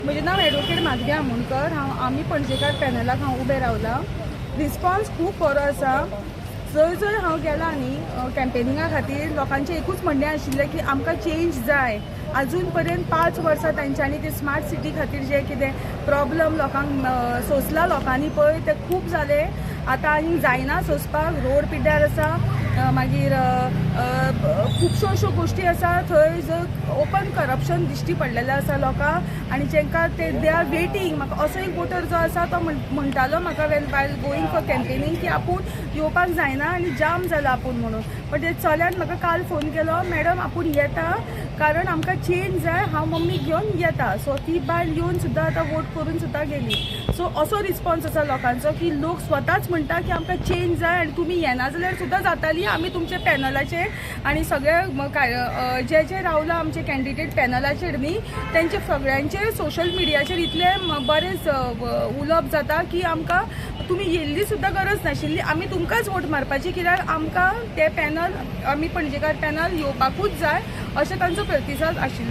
म्हजें नांव एडवोकेट माधवी आमोणकर. हांव आमी पणजेकार पॅनलाक हांव उबें रावलां. रिस्पॉन्स खूब बरो आसा. जंय जंय हांव गेलां न्ही कॅम्पेनिंगा खातीर, लोकांचें एकूच म्हणणें आशिल्लें की आमकां चेंज जाय. अजून पर्यंत 5 वर्सां तांच्यांनी ते स्मार्ट सिटी खातीर जे कितें प्रॉब्लम लोकांक सोंसला लोकांनी पळय ते खूब जाले. आतां आनीक जायना सोंसपाक. रोड पिड्ड्यार आसा, मागीर खुबश्यो अश्यो गोश्टी आसा थंय जंय ओपन करप्शन दिश्टी पडलेलें आसा लोकांक आनी जेंकां ते they are waiting. म्हाका असो एक वोटर जो आसा तो म्हणटालो म्हाका when while going for campaigning की आपूण येवपाक जायना आनी जाम जाला आपूण म्हणून. बट ते चल्यान म्हाका काल फोन केलो, मॅडम आपूण येता कारण आमकां चेंज जाय, हांव मम्मीक घेवन येता. सो ती बायल येवन सुद्दां आतां वोट करून सुद्दां गेली. सो असो रिस्पॉन्स आसा लोकांचो की लोक स्वताच म्हणटा की आमकां चेंज जाय आनी तुमी येना जाल्यार सुद्दां जाताली, आमी तुमच्या पॅनलाचेर आनी सगळे जे जे रावला आमचे कॅन्डिडेट पॅनलाचेर न्ही तेंचे सगळ्यांचेर सोशल मिडियाचेर इतले बरें उलोवप जाता की आमकां तुमी येयल्ली सुद्दां गरज नाशिल्ली, आमी तुमकांच वोट मारपाची कित्याक आमकां ते पॅनल आमी पणजेकार पॅनल येवपाकूच जाय अशें तांचो प्रतिसाद आशिल्लो.